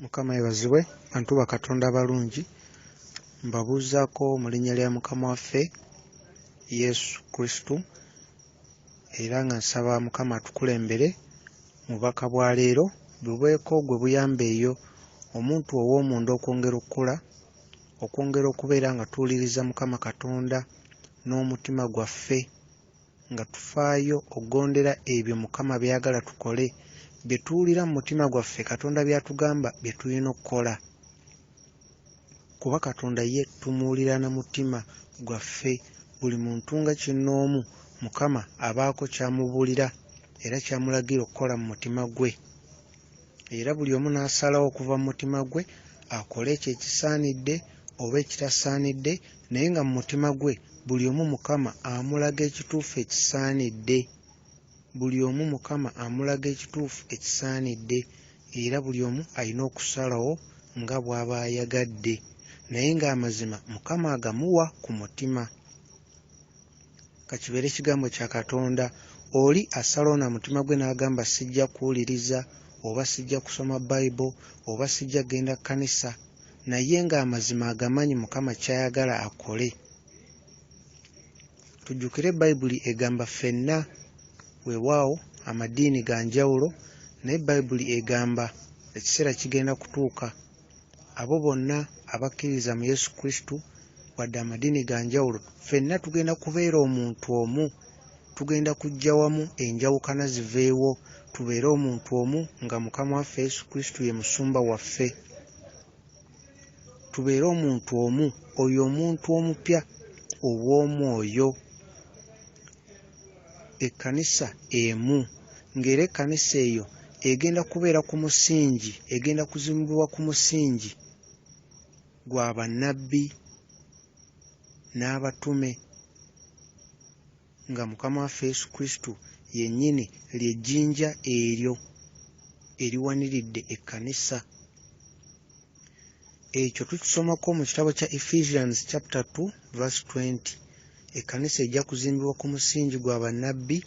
Mukama yeebazibwe, bantu ba Katonda abalungi, mbabuuzaako mu linnya lya Mukama waffe Yesu Kristo era nga nsaba Mukama atukulembere mu bubaka bwa leero, bubeeko gwe buyamba eyo omuntu ow'omunda okwongera okkula, okwongera okubeera nga tuwuliriza Mukama Katonda n'omutima gwaffe, nga tufaayo oggondera ebyo Mukama by'ayagala tukole, bye tuwulira mu mutima gwaffe Katonda by'atugamba bye tulina okkola. Kuba Katonda ye tumuwulira na mutima gwaffe, buli muntu nga kinnoomu Mukama abaako ky'amubuulira era ky'amulagira okkola mu mutima gwe. Era buli omu n'asalawo okuva mu mutima gwe akole ekyo ekisaanidde oba ekitasaanidde, naye nga mu mutima gwe buli omu Mukama amulaga ekituufu ekisaanidde. Buli omu Mukama amulaga ekituufu ekisaanidde era buli omu alina okusalawo nga bw'aba ayagadde, naye ng'amazima Mukama agamuwa ku mutima. Ka kibeere kigambo kya Katonda, oli asalawo na mutima gwe n'agamba sijja kuwuliriza oba sijja kusoma Bayibuli oba sijja kugenda kkanisa, naye ng'amazima agamanyi Mukama ky'ayagala akole. Tujjukire Bayibuli egamba ffenna, weewaawo amadiini ga njawulo, naye Bayibuli egamba ekiseera kigenda kutuuka abo bonna abakkiririza mu Yesu Kristo, wadde amadiini ga njawulo, ffenna tugenda kubeera omuntu omu, tugenda kujja wamu enjawukana ziveewo, tubeere omuntu omu nga Mukama waffe Yesu Kristo ye musumba waffe. Tubeere omuntu omu, oyo omuntu omupya ow'omwoyo. Ekkanisa emu, ng'era ekkanisa eyo egenda kubeera ku musingi, egenda kuzimbibwa ku musingi gwa bannabbi n'abatume, nga Mukama waffe Yesu Kristo yennyini ly'ejjinja eryo eriwaniridde ekkanisa. Ekyo tukisomako mu kitabo kya Ephesians chapter 2 verse 20. Ekkanisa ejja kuzimbibwa ku musingi gwa bannabbi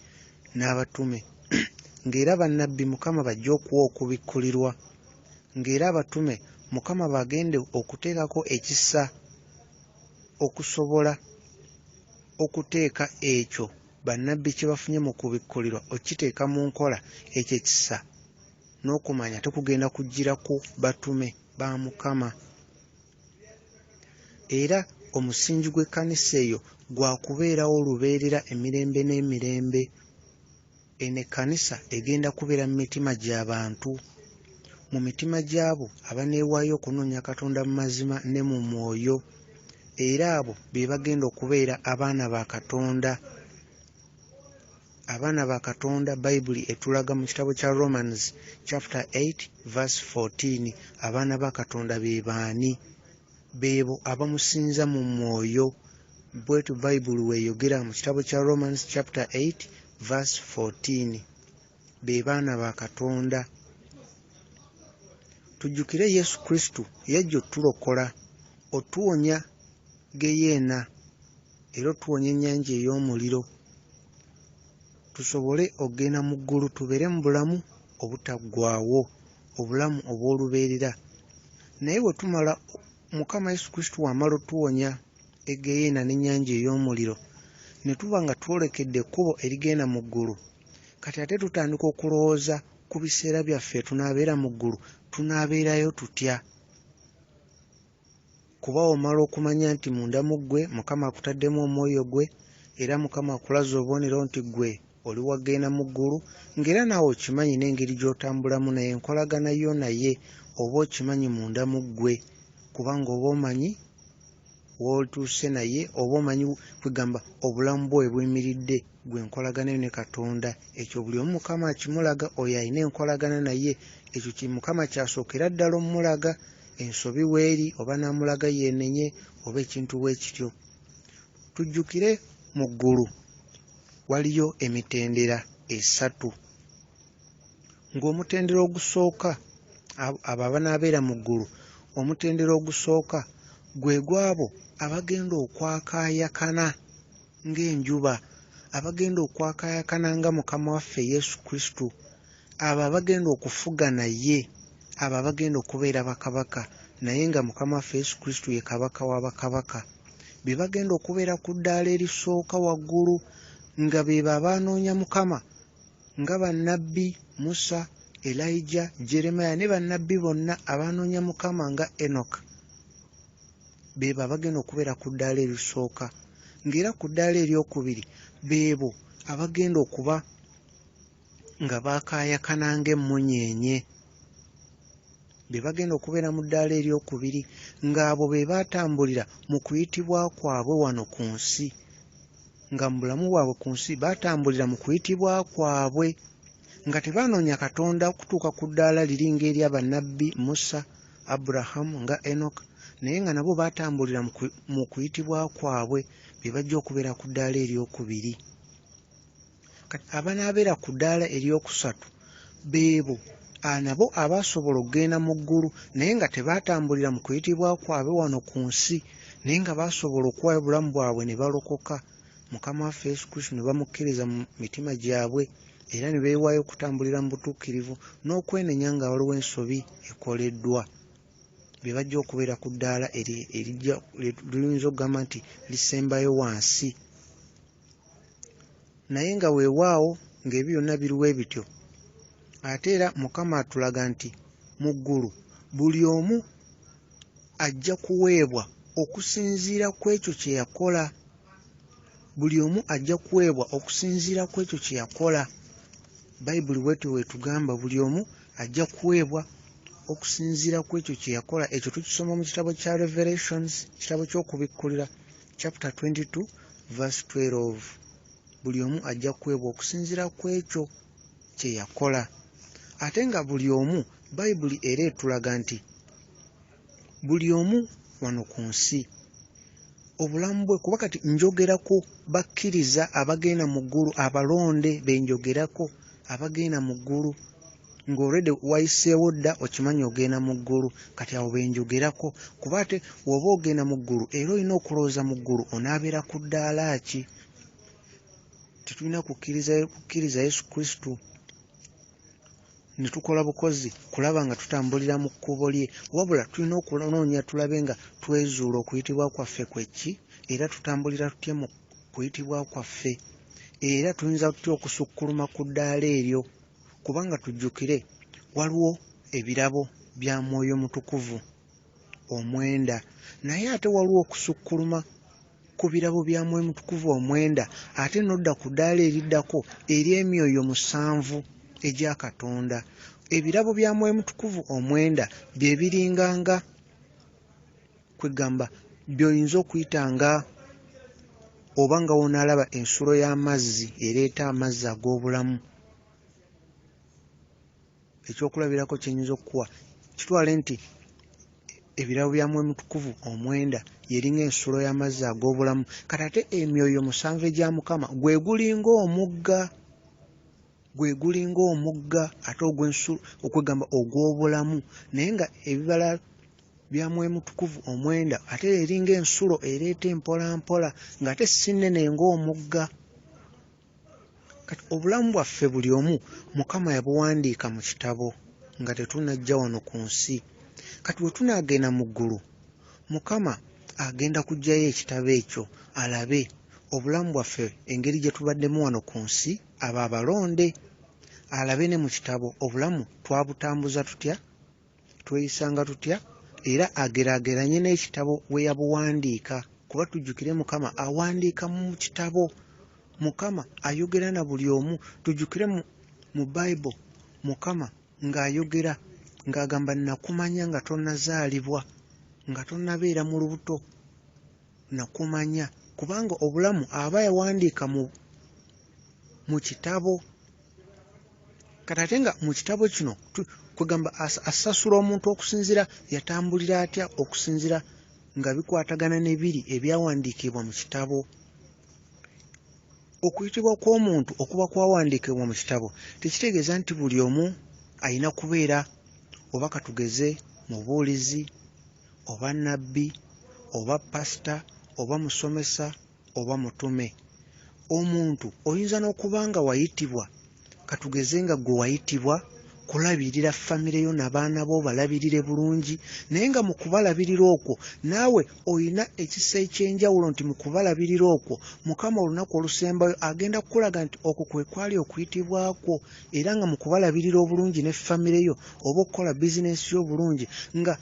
n'abatume, ng'era bannabbi Mukama bajja okuwa okubikkulirwa, ng'era abatume Mukama bagenda okuteekako ekisa okusobola okuteeka ekyo bannabbi kye bafunye mu kubikkulirwa okukiteeka mu nkola. Ekyo ekisa n'okumanya tekugenda kujjira ku batume ba Mukama. Era omusingi gw'ekkanisa eyo gwa kubeerawo lubeerera emirembe n'emirembe. Eno ekkanisa egenda kubeera mu mitima gy'abantu, mu mitima gy'abo abaneewaayo okunoonya Katonda mu mazima ne mu mwoyo, era abo be bagenda okubeera abaana ba Katonda. Abaana ba Katonda Bayibuli etulaga mu kitabo kya Romans chapter 8 verse 14, abaana ba Katonda be baani? Beebo abamusinza mu mwoyo. Bw'etyo Bayibuli weeyogera mu kitabo kya Romans chapter 8 verse 14. Be baana ba Katonda. Tujjukire Yesu Kristo yajja ottulokola, otuwonya ggeyeena era otuwonya ennyanja ey'omuliro, tusobole okugenda mu ggulu tubeere mu bulamu obutaggwaawo, obulamu obw'olubeerera. Naye bwe tumala, Mukama Yesu Kristo bw'amala ottuwonya eggeyeena n'ennyanja ey'omuliro, ne tuba nga twolekedde ekkubo erigenda mu ggulu, kati ate tutandika okulowooza ku biseera byaffe tunaabeera mu ggulu, tunaabeerayo tutya? Kuba omala okumanya nti munda mu ggwe Mukama akutaddemu omwoyo gwe, era Mukama akulaze obubonero nti ggwe oli wa kugenda mu ggulu, ng'era naawe okimanyi n'engeri gy'otambulamu naye, enkolagana yo naye oba okimanyi munda mu ggwe, kubanga oba omanyi w'otuuse naye, oba omanyi kwegamba obulamu bwo we buyimiridde, ggwe enkolagana yo ne Katonda. Ekyo buli omu Mukama akimulaga, oyo alina enkolagana naye, ekyo ki Mukama ky'asookera ddala ommulaga ensobi w'eri, oba n'amulaga yeenenye oba ekintu bwe kityo. Tujjukire mu ggulu waliyo emitendera esatu, ng'omutendera ogusooka, abo abanaabeera mu ggulu, omutendera ogusooka gwe gw'abo abagenda okwakaayakana ng'enjuba, abagenda okwakaayakana nga Mukama waffe Yesu Kristo, abo abagenda okufuga naye, Abo abagenda okubeera bakabaka, naye nga Mukama waffe Yesu Kristo ye Kabaka wa bakabaka, be bagenda okubeera ku ddaala erisooka waggulu, nga beebo abaanoonya Mukama, nga bannabbi Musa, Elijah, Jeremiah ne bannabbi bonna abaanoonya Mukama nga Enoch. Beebo abagenda okubeera ku ddaala erisooka. Ng'era ku ddaala eryokubiri beebo abagenda okuba nga baakaayakana ng'emmunyeenye, be bagenda okubeera mu ddaala eryokubiri, ng'abo be baatambulira mu kuyitibwa kwabwe wano ku nsi, nga mu bulamu bwabwe ku nsi baatambulira mu kuyitibwa kwabwe, nga tebaanoonya Katonda okutuuka ku ddaala liri ng'erya bannabbi Musa, Aburahamu nga Enoch, naye nga nabo baatambulira mu kuyitibwa kwabwe, be bajja okubeera ku ddaala eryokubiri. Kati abanaabeera ku ddaala eryokusatu beebo nabo abaasobola okugenda mu ggulu, naye nga tebaatambulira mu kuyitibwa kwabwe wano ku nsi, naye nga baasobola okuwaayo obulamu bwabwe ne balokoka Mukama waffe Yesu Kristo ne bamukkiriza mu mitima gyabwe, era ne beewaayo okutambulira mu butuukirivu n'okwenenya nga waliwo ensobi ekoleddwa. Be bajja okubeera ku ddaala erijja luyinza okugamba nti lisembayo wansi. Naye nga weewaawo ng'ebyo byonna biriwo ebityo, ate era Mukama atulaga nti mu ggulu buli omu ajja kuweebwa okusinziira ku ekyo kye yakola. Buli omu ajja kuweebwa okusinziira ku ekyo kye yakola. Bayibuli bw'etyo bw'etugamba, buli omu ajja kuweebwa okusinziira ku ekyo kye yakola. Ekyo tukisoma mu kitabo kya Revelations, kitabo ky'Okubikkulira, chapter 22 verse 12. Buli omu ajja kuweebwa okusinziira ku ekyo kye yakola. Ate nga buli omu, Bayibuli era etulaga nti buli omu wano ku nsi obulamu bwe, kuba kati njogera ku bakkiriza abagenda mu ggulu, abalonde be njogerako abagenda mu ggulu, ng'olwedde wayiseewo dda okimanyi ogenda mu ggulu, kati abo be njogerako. Kuba ate bw'oba ogenda mu ggulu era olina okulowooza mu ggulu onaabeera ku ddaala ki. Tetulina kukkiriza Yesu Kristo ne tukola bukozi kulaba nga tutambulira mu kkubo lye, wabula tulina okunoonya tulabe nga twezuula okuyitibwa kwaffe kwe ki, era tutambulira tutya mu kuyitibwa kwaffe, era tuyinza tutya okusukkuluma ku ddaala eryo. Kubanga tujjukire waliwo ebirabo bya Mwoyo Mutukuvu omwenda, naye ate waliwo okusukkuluma ku birabo bya Mwoyo Mutukuvu omwenda, ate n'odda ku ddaala eriddako ery'emyoyo musanvu egya Katonda. Ebirabo bya Mwoyo Mutukuvu omwenda bye biringanga kwegamba by'oyinza okuyita nga oba nga w'onaalaba ensulo y'amazzi ereeta amazzi ag'obulamu. Ekyokulabirako kye nnyinza okukuwa, kitwale nti ebirabo bya Mwoyo Mutukuvu omwenda y'eringa ensulo y'amazzi ag'obulamu. Kati ate emyoyo musanvu egya Mukama gwe gulinga omugga, gwe gulinga omugga ate ogw'ensulo, okwegamba ogw'obulamu, naye nga ebibala bya Mwoyo Mutukuvu omwenda ate eringa ensulo ereeta empolampola, ng'ate si nnene ng'omugga. Kati obulamu bwaffe buli omu Mukama yabuwandiika mu kitabo nga tetunnajja wano ku nsi. Kati bwe tunaagenda mu ggulu, Mukama agenda kuggyayo ekitabo ekyo alabe obulamu bwaffe engeri gye tubaddemu wano ku nsi, abo abalonde, alabe ne mu kitabo obulamu twabutambuza tutya, tweyisanga tutya, era ageraageranye n'ekitabo we yabuwandiika. Kuba tujjukire Mukama awandiika mu kitabo, Mukama ayogera na buli omu. Tujjukire mu Bayibuli Mukama ng'ayogera ng'agamba nakumanya nga tonnazaalibwa, nga tonnabeera mu lubuto, nakumanya. Kubanga obulamu aba yawandiika mu kitabo. Kati ate nga mu kitabo kino kwegamba asasula omuntu okusinziira yatambulira atya, okusinziira nga bikwatagana ne biri ebyawandiikibwa mu kitabo. Okuyitibwa kw'omuntu okuba kwawandiikibwa mu kitabo tekitegeeza nti buli omu alina kubeera oba katugeze mubuulizi oba nnabbi oba pasita oba musomesa oba mutume. Omuntu oyinza n'okuba nga wayitibwa, katugeze nga ggwe wayitibwa Okulabirira famire yo n'abaana bo obalabirire bulungi, naye nga mu kubalabirira okwo naawe olina ekisa eky'enjawulo nti mu kubalabirira okwo Mukama olunaku olusembayo agenda kukulaga nti okwo kwe kwali okuyitibwa kwo, era nga mu kubalabirira obulungi ne famire yo oba okukola bizinensi yo obulungi, nga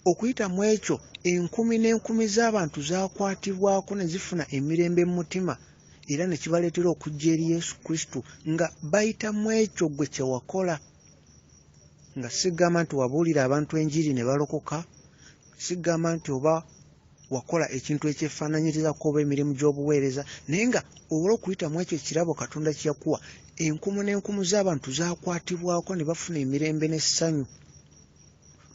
okuyita mu ekyo enkumi n'enkumi z'abantu zaakwatibwako ne zifuna emirembe mu mutima era ne kibaleetera okujja eri Yesu Kristo nga bayita mu ekyo ggwe kye wakola. Nga sigamba nti wabuulira abantu enjiri ne balokoka, sigamba nti oba wakola ekintu ekyefaananyirizaako oba emirimu gy'obuweereza, naye nga olw'okuyita mu ekyo ekirabo Katonda kye yakuwa, enkumu n'enkumu z'abantu zaakwatibwako ne bafuna emirembe n'essanyu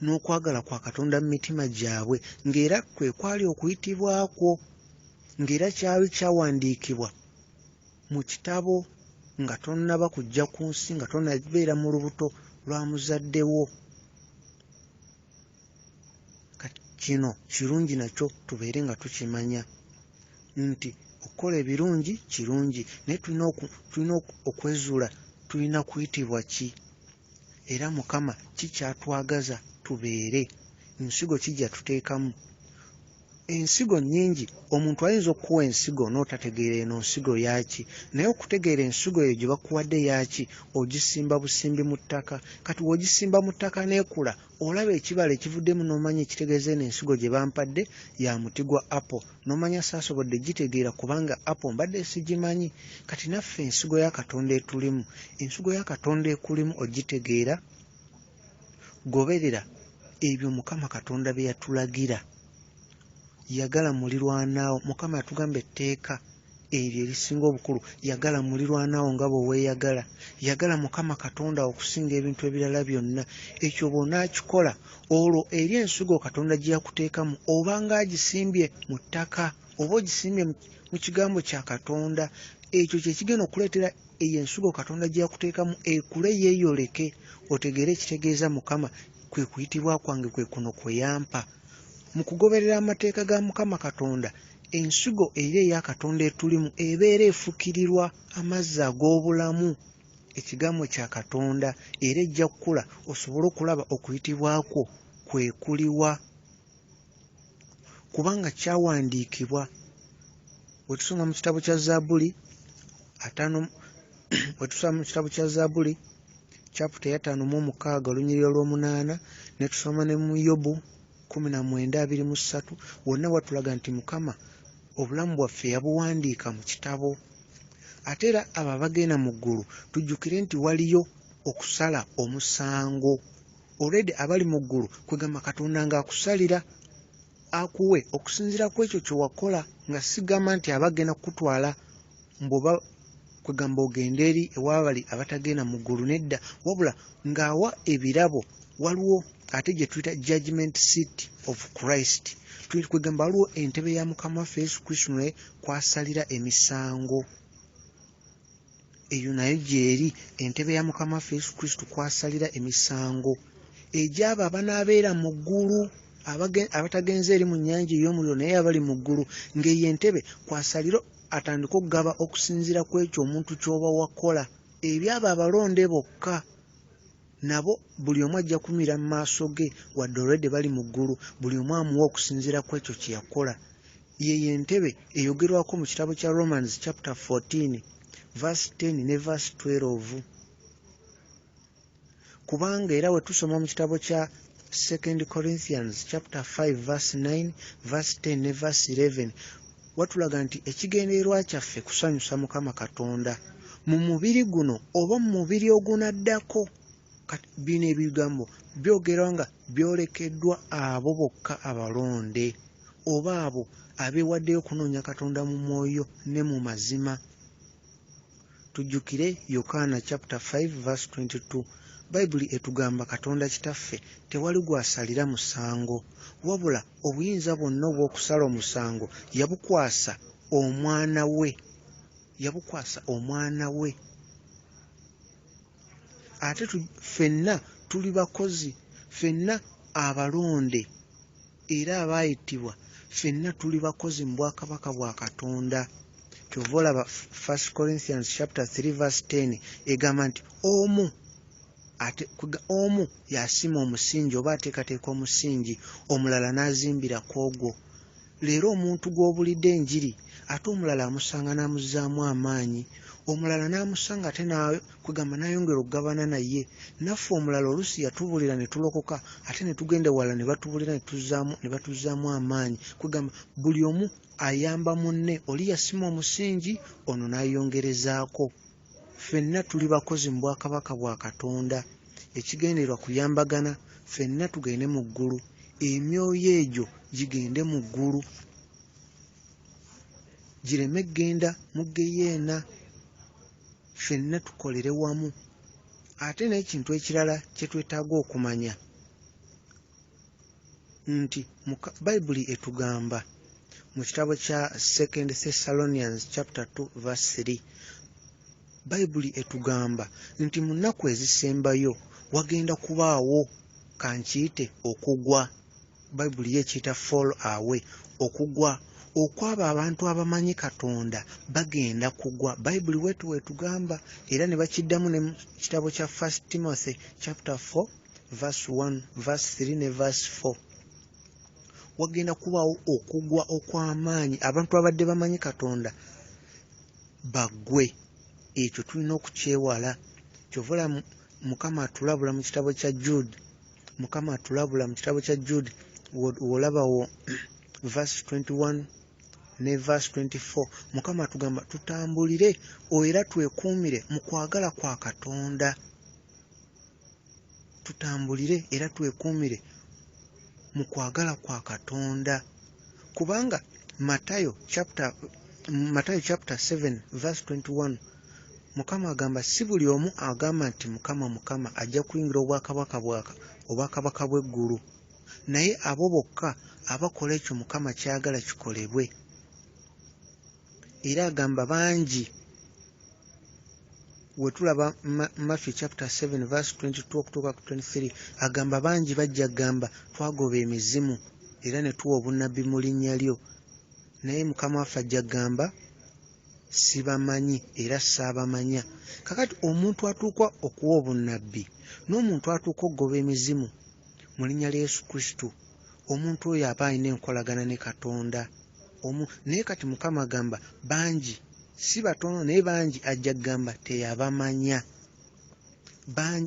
n'okwagala kwa Katonda mu mitima gyabwe, ng'era kwe kwali okuyitibwa kwo, ng'era kyali kyawandiikibwa mu kitabo nga tonnaba kujja ku nsi, nga tonnabeera mu lubuto lwa muzadde wo. Kati kino kirungi nakyo tubeere nga tukimanya nti okukola ebirungi kirungi, naye tulina okwezuula tulina kuyitibwa ki, era Mukama ki ky'atwagaza tubeere, nsigo ki gye yatuteekamu. Ensigo nnyingi, omuntu ayinza okukuwa ensigo n'otategeera eno nsigo yaaki, naye okutegeera ensigo eyo gye bakuwadde yaaki, ogisimba busimbi mu ttaka. Kati bw'ogisimba mu ttaka n'ekula, olaba ekibala ekivuddemu n'omanya ekitegeeza eno ensigo gye bampadde ya muti gwa apo, n'omanya saasobodde gitegeera kubanga apo mbadde sigimanyi. Kati naffe ensigo ya Katonda etulimu, ensigo ya Katonda ekulimu ogitegeera, goberera ebyo Mukama Katonda bye yatulagira. Yagala mulirwanaawo. Mukama yatugamba etteeka eryo erisinga obukulu, yagala mulirwanaawo nga bwe weeyagala. Yagala Mukama Katonda okusinga ebintu ebirala byonna. Ekyo bw'onaakikola, olwo eri ensigo Katonda gye yakuteekamu oba ng'agisimbye mu ttaka oba ogisimbye mu kigambo kya Katonda. Ekyo kye kigenda okuleetera eyo ensigo Katonda gye yakuteekamu ekule yeeyoleke, otegeere ekitegeeza Mukama kwe kuyitibwa kwange kwe kuno kwe yampa. Mu kugoberera amateeka ga Mukama Katonda, ensigo eri eya Katonda etulimu ebeera efukirirwa amazzi ag'obulamu, ekigambo kya Katonda, era ejja kukula osobole okulaba okuyitibwa kwo kwe kuliwa. Kubanga kyawandiikibwa, bwe tusoma mu kitabo kya Zabbuli ataano, bwe tusoma mu kitabo kya Zabbuli chapter ey'ataano mu omukaaga olunyiriri olw'omunaana, ne tusoma ne mu Yobu 19:23, wonna watulaga nti Mukama obulamu bwaffe yabuwandiika mu kitabo. Ate era abo abagenda mu ggulu tujjukire nti waliyo okusala omusango. Already abali mu ggulu kwegamba Katonda ng'akusalira akuwe okusinziira ku ekyo kye wakola, nga sigamba nti abagenda kukutwala mbu oba kwegamba ogende eri ewabali abatagenda mu ggulu, nedda, wabula ng'awa ebirabo. Waliwo ate gye tuyita judgment seat of Christ, kwegamba waliwo entebe ya Mukama waffe Yesu Kristo naye kwasalira emisango. Eyo nayo gy'eri entebe ya Mukama waffe Yesu Kristo kwasalira emisango egy'abo abanaabeera mu ggulu, abatagenze eri mu nnyanja ey'omuliro naye abali mu ggulu, ng'eyo entebe kwasalira atandike okugaba okusinziira ku ekyo omuntu ky'oba wakola. Ebyabo abalonde bokka nabo buli omu ajja kumira mu maaso ge, wadde already bali mu ggulu, buli omu amuwa okusinziira ku ekyo kye yakola. Yeyo entebe eyogerwako mu kitabo kya Romans chapter 14 verse 10 ne verse 12. Kubanga era we tusoma mu kitabo kya 2 Corinthians chapter 5 verse 9, verse 10 ne verse 11, watulaga nti ekigendererwa kyaffe kusanyusa Mukama Katonda mu mubiri guno oba mu mubiri ogunaddako. Kati bino ebigambo byogerwa nga byolekeddwa abo bokka abalonde oba abo abeewaddeyo okunoonya Katonda mu mwoyo ne mu mazima. Tujjukire Yokaana chapter 5 verse 22, Bayibuli etugamba Katonda Kitaffe tewali gw'asalira musango, wabula obuyinza bwonna obw'okusala omusango yabukwasa omwana we, yabukwasa omwana we. Ate ffenna tuli bakozi, ffenna abalonde era abaayitibwa, ffenna tuli bakozi mu bwakabaka bwa Katonda. Kyova olaba 1 Corinthians chapter 3 verse 10 egamba nti omu Ate omu y'asima omusingi oba ateekateeka omusingi, omulala n'azimbira ku ogwo. Leero omuntu gw'obulidde enjiri, ate omulala amusanga n'amuzzaamu amaanyi, omulala n'amusanga ate kwegamba n'ayongera okugabana naye. Naffe omulala oluusi yatubuulira ne tulokoka, ate ne tugenda ewalala ne batubuulira ne batuzzaamu amaanyi. Kwegamba buli omu ayamba munne, oli yasima omusingi, ono n'ayongerezaako. Ffenna tuli bakozi mu bwakabaka bwa Katonda. Ekigendererwa kuyambagana, ffenna tugende mu ggulu, emyoyo egyo gigende mu ggulu, gireme kugenda mu ggeyeena. Ffenna tukolere wamu. Ate n'ekintu ekirala kye twetaaga okumanya nti Bayibuli etugamba mu kitabo kya 2 Thessalonians chapter 2 verse 3, Bayibuli etugamba nti mu nnaku ezisembayo wagenda kubaawo, kankiyite okugwa, Bayibuli ye ekiyita fall away, okugwa okwabo abantu abamanyi Katonda bagenda kugwa. Bayibuli bwetyo bw'etugamba, era ne bakiddamu ne mu kitabo kya 1 Timothy chapter 4 verse 1, verse 3 ne verse 4. Wagenda kubaawo okugwa okw'amaanyi, abantu abadde bamanyi Katonda baggwe. Ekyo tulina okukyewala. Kyova olaba Mukama atulabula mu kitabo kya Jude, Mukama atulabula mu kitabo kya Jude, w'olabawo verse 21 ne verse 24, Mukama atugamba tutambulire era twekuumire mu kwagala kwa Katonda. Tutambulire era twekuumire mu kwagala kwa Katonda, kubanga Matayo chapter 7 verse 21, Mukama agamba si buli omu agamba nti Mukama Mukama ajja kuyingira obwakabaka bw'eggulu, naye abo bokka abakola ekyo Mukama ky'ayagala kikolebwe. Era agamba bangi, we tulaba Matthew chapter 7 verse 22 okutuuka ku 23, agamba bangi bajja kugamba twagoba emizimu era ne tuwa obunnabbi mu linnya lyo, naye Mukama waffe ajja kugamba sibamanyi era saabamanya. Kakati omuntu atuuka okuwa obunnabbi n'omuntu atuuka okugoba emizimu mu linnya lya Yesu Kristo, omuntu oyo aba alina enkolagana ne Katonda. Naye kati Mukama agamba bangi, si batono naye bangi, ajja kugamba teyabamanya.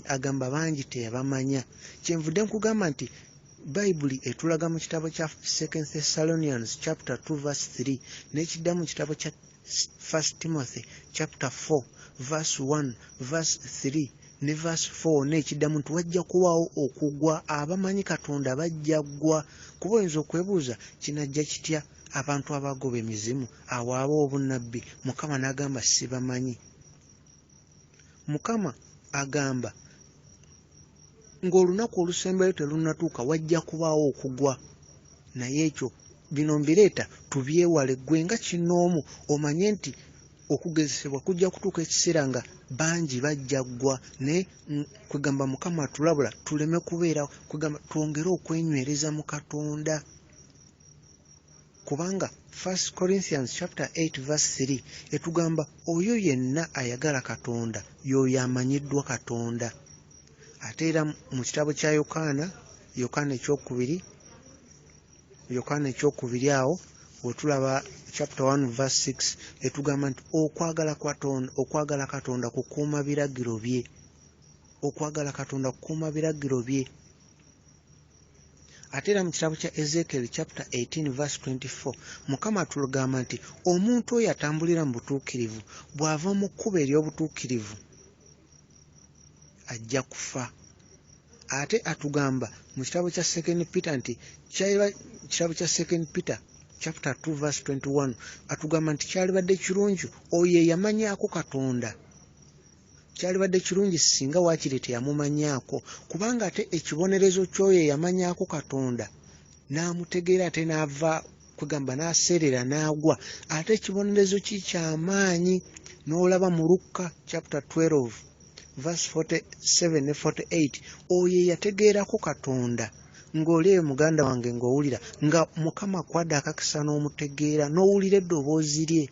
Agamba bangi teyabamanya. Kyenvudde nkugamba nti Bayibuli etulaga mu kitabo kya 2 Thessalonians chapter 2 verse 3 n'ekiddamu mu kitabo kya 1 Timothy chapter 4 verse 1 verse 3 ne verse 4 n'ekiddamu nti wajja kubaawo okugwa, abamanyi Katonda bajja ggwa. Kuba oyinza okwebuuza kinajja kitya abantu abagoba emizimu awo aba obunnabbi, Mukama n'agamba sibamanyi. Mukama agamba ng'olunaku olusembayo terunnatuuka wajja kubaawo okugwa, naye ekyo bino mbireeta tubyewale. Ggwe nga kinnoomu omanye nti okugezesebwa kujja kutuuka ekiseera nga bangi bajja ggwa, naye kwegamba Mukama atulabula tuleme kubeera, kwegamba twongere okwenywereza mu Katonda. Kubanga 1 Corinthians chapter 8 verse 3 etugamba oyo yenna ayagala Katonda y'oyo amanyiddwa Katonda. Ate era mu kitabo kya Yokaana, Yokaana ekyokubiri awo wetulaba chapter 1 verse 6 etugamba nti okwagala Katonda kukuuma biragiro bye. Okwagala Katonda kukuuma biragiro bye. Ate era mu kitabo kya Ezekiel chapter 18 verse 24, Mukama atugamba nti omuntu oyo atambulira mu butuukirivu bw'ava mu kkubo ery'obutuukirivu ajja kufa. Ate atugamba mu kitabo kya 2 Peter nti kitabo kya 2 Peter chapter 2 verse 21 atugamba nti kyalibadde kirungi oyo eyamanyaako Katonda, kyalibadde kirungi singa waakiri teyamumanyaako, kubanga ate ekibonerezo ky'oyo eyamanyaako Katonda n'amutegeera ate n'ava kwegamba n'aseerera n'agwa, ate ekibonerezo ki kyamaanyi. N'olaba mu Lukka chapter 12 verse 47 ne 48, oyo eyategeerako Katonda ng'oli eyo muganda wange ng'owulira nga Mukama akwadde akakisa n'omutegeera n'owulira eddoboozi lye,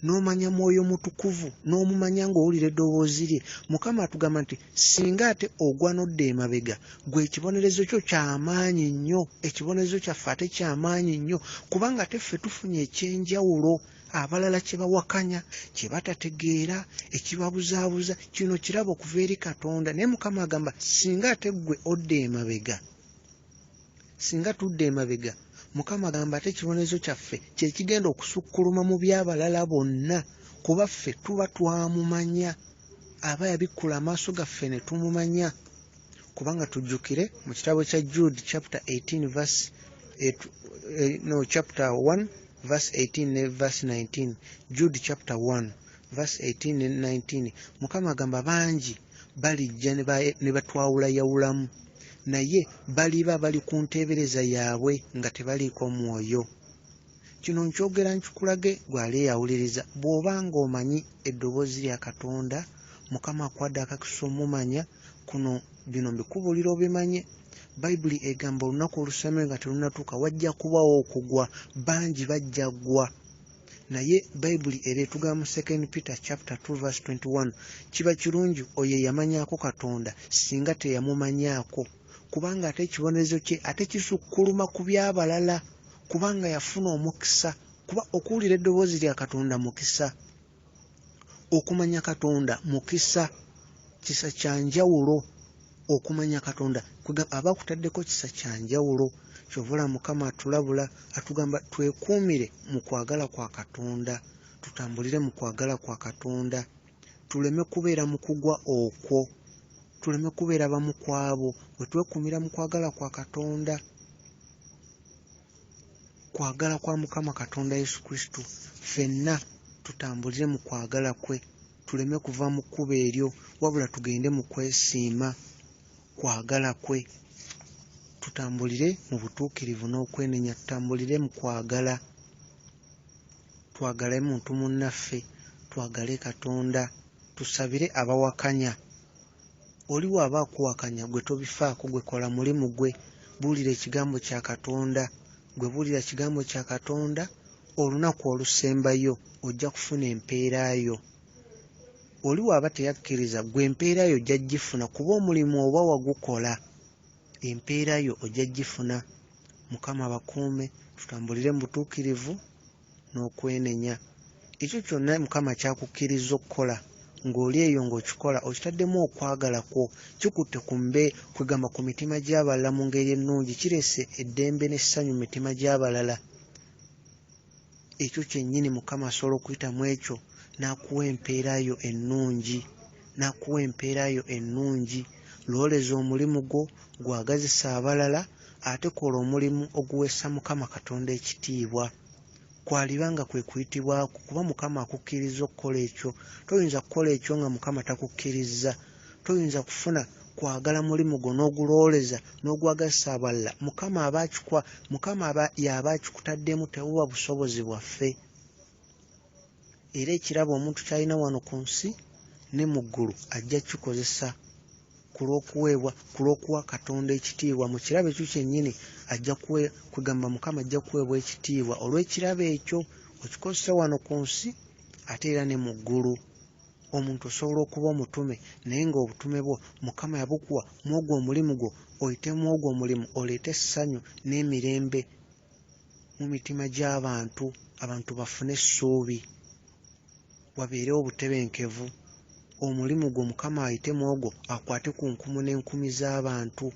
n'omanya Mwoyo Mutukuvu, n'omumanya ng'owulira eddoboozi lye. Mukama atugamba nti singa ate ogwa n'odda emabega, gwe ekibonerezo kyo kyamaanyi nnyo, ekibonerezo kyaffe ate kyamaanyi nnyo, kubanga ate ffe tufunye eky'enjawulo abalala kye bawakanya, kye batategeera, ekibabuzaabuza. Kino kirabo okuva eri Katonda. Naye Mukama agamba singa ate ggwe odda emabega, singa tudda emabega, Mukama agamba ate ekibonerezo kyaffe kye kigenda okusukkuluma mu by'abalala bonna, kuba ffe tuba twamumanya, aba yabikkula amaaso gaffe ne tumumanya. Kubanga tujjukire mu kitabo kya Jude chapter 18 verse no chapter 1 verse 18 ne verse 19, Jude chapter 1 verse 18 ne 19, Mukama agamba bangi balijja ne batwawulayawulamu, naye baliba bali ku nteebereza yaabwe nga tebaliiko mwoyo. Kino nkyogera nkikulage gw'ali eyawuliriza. Bw'oba ng'omanyi eddoboozi lya Katonda, Mukama akuwadde akakisa omumanya, kuno bino mbikubuulira obimanye. Bayibuli egamba olunaku olusembayo nga terunnatuuka wajja kubaawo okugwa, bangi bajja ggwa. Naye Bayibuli era etugamba mu 2 Peter chapter 2 verse 21, kiba kirungi oyo eyamanyaako Katonda singa teyamumanyaako, kubanga ate ekibonerezo kye ate kisukkuluma ku by'abalala, kubanga yafuna omukisa. Kuba okuwulira eddoboozi lya Katonda mukisa, okumanya Katonda mukisa, kisa kya njawulo. Okumanya Katonda aba akutaddeko kisa kya njawulo. Kyova olaba Mukama atulabula, atugamba twekuumire mu kwagala kwa Katonda, tutambulire mu kwagala kwa Katonda, tuleme kubeera mu kugwa okwo, tuleme kubeera bamu ku abo. Bwe twekuumira mu kwagala kwa Katonda, kwagala kwa Mukama Katonda Yesu Kristo, ffenna tutambulire mu kwagala kwe, tuleme kuva mu kkubo eryo, wabula tugende mu kwesiima kwagala kwe, tutambulire mu butuukirivu n'okwenenya, tutambulire mu kwagala, twagale muntu munnaffe, twagale Katonda, tusabire abawakanya. Oli bw'aba akuwakanya gwe tobifaako, gwe kola mulimu gwe, buulira ekigambo kya Katonda, gwe buulira kigambo kya Katonda, olunaku olusembayo ojja kufuna empeera yo. Oli bw'aba teyakkiriza, gwe empeera yo ojja gifuna, kuba omulimu oba wagukola, empeera yo ojja gifuna. Mukama abakuume, tutambulire mu butuukirivu n'okwenenya. Ekyo kyonna Mukama ky'akukkiriza okukola ng'oli eyo ng'okikola, okitaddemu okwagala kwo, kikutte ku kwegamba ku mitima gy'abalala mu ngeri ennungi, kireese eddembe n'essanyu mu mitima gy'abalala. Ekyo kyennyini Mukama asobola okuyita mu ekyo n'akuwa empeera yo ennungi, n'akuwa empeera yo ennungi. Looleza omulimu gwo, gwagazisa abalala, ate kola omulimu oguweesa Mukama Katonda ekitiibwa. Kwaliba nga kwe kuyitibwa kwo, kuba Mukama akukkiriza okukola ekyo. Toyinza kukola ekyo nga Mukama takukkirizza. Toyinza kufuna kwagala mulimu gwo n'ogulooleza n'ogwagazisa abalala. Mukama aba akikuwa, Mukama aba y'aba akikutaddemu, tebuba busobozi bwaffe. Era ekirabo omuntu ky'alina wano ku nsi ne mu ggulu ajja kukikozesa ku lw'okuweebwa, ku lw'okuwa Katonda ekitiibwa. Mu kirabo ekyo kyennyini ajja kugamba Mukama ajja kuweebwa ekitiibwa olw'ekirabo ekyo okikozesa wano ku nsi ate era ne mu ggulu. Omuntu osobola okuba omutume naye ng'obutume bwo Mukama yabukuwa mu ogwo omulimu gwo, oyite mu ogwo omulimu oleete essanyu n'emirembe mu mitima gy'abantu, abantu bafune essuubi, wabeerewo obutebenkevu. Omulimu gwo Mukama ayite mu ogwo akwate ku nkumu n'enkumi z'abantu,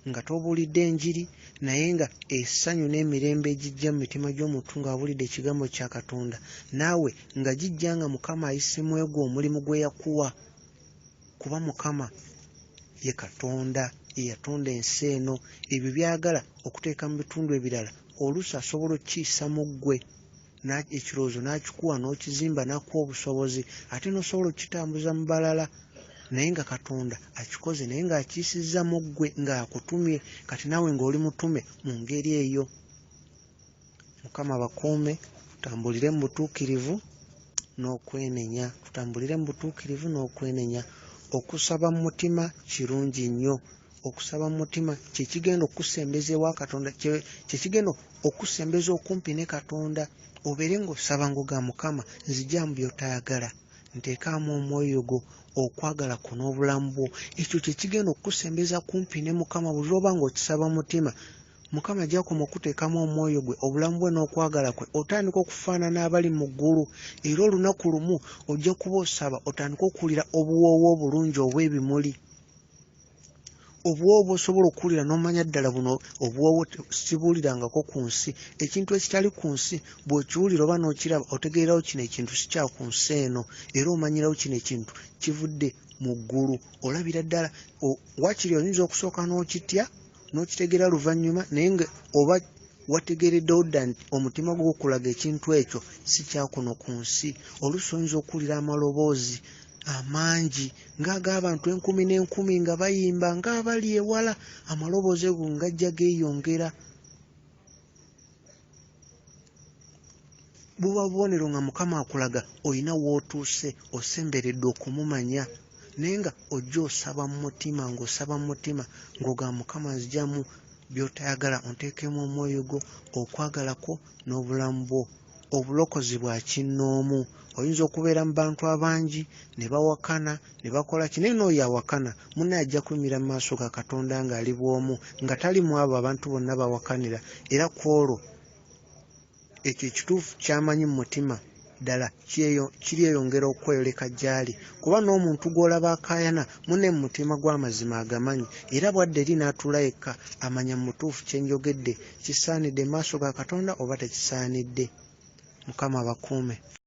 nga tobuulidde njiri naye nga essanyu n'emirembe egijja mu mitima gy'omuntu ng'awulidde ekigambo kya Katonda, naawe nga gijja nga Mukama ayise mu ogwo omulimu gwe yakuwa. Kuba Mukama ye Katonda eyatonda ensi eno, ebyo by'ayagala okuteeka mu bitundu ebirala oluusi asobola okukiyisa mu ggwe, ekirowoozo n'akikuwa n'okizimba n'akuwa obusobozi ate n'osobola okukitambuza mu balala, naye nga Katonda akikoze naye ng'akiyisizza mu ggwe ng'akutumye. Kati naawe ng'oli mutume mu ngeri eyo. Mukama bakuume, tutambulire mu butuukirivu n'okwenenya, tutambulire mu butuukirivu n'okwenenya. Okusaba mu mutima kirungi nnyo. Okusaba mu mutima kye kigenda okukusembeza ewa Katonda, kye kigenda okukusembeza okumpi ne Katonda. Obeere ng'osaba ng'ogamba, Mukama, nzigyamu by'otayagala, nteekaamu omwoyo gwo, okwagala kwo n'obulamu bwo. Ekyo kye kigenda okukusembeza kumpi ne Mukama buli lw'oba ng'okisaba mu mutima. Mukama gy'akoma okukuteekamu omwoyo gwe, obulamu bwe n'okwagala kwe, otandika okufaanana abali mu ggulu. Era olunaku lumu ojja kuba osaba otandike okuwulira obuwoowo obulungi obw'ebimuli, obuwoowo bw'osobola okuwulira n'omanya ddala buno obuwoowo sibuwulirangako ku nsi. Ekintu ekitali ku nsi bw'okiwulira oba n'okiraba otegeerawo kino ekintu si kya ku nsi eno, era omanyirawo kino ekintu kivudde mu ggulu. Olabira ddala waakiri oyinza okusooka n'okitya n'okitegeera luvannyuma, naye nga oba wategeereddewo dda nti omutima gwo gukulaga ekintu ekyo si kya kuno ku nsi. Oluusi oyinza okuwulira amaloboozi amangi ng'ag'abantu enkumi n'enkumi nga bayimba ng'abali ewala, amaloboozi ago nga gajja geeyongera. Buba bubonero nga Mukama akulaga olina w'otuuse, osemberedde okumumanya, naye nga ojja osaba mu mutima, ng'osaba mu mutima ng'ogamba, Mukama nzigyamu by'otayagala, onteekemu omwoyo gwo, okwagala kwo n'obulamu bwo. Obulokozi bwa kinnoomu. Oyinza okubeera mu bantu abangi ne bawakana ne bakola ki, naye n'oyo awakana munnaye ajja kuyimirira mu maaso ga Katonda ng'ali bw'omu, nga tali mu abo abantu bonna bawakanira. Era ku olwo ekyo ekituufu ky'amanyi mu mutima ddala kiryeyongera okweyoleka gy'ali, kuba n'omuntu gw'olaba akaayana munne mu mutima gw'amazima agamanyi, era bw'adda eri n'atuula yekka amanya mu butuufu kye njogedde kisaanidde mu maaso ga Katonda oba tekisaanidde. Mukama abakuume.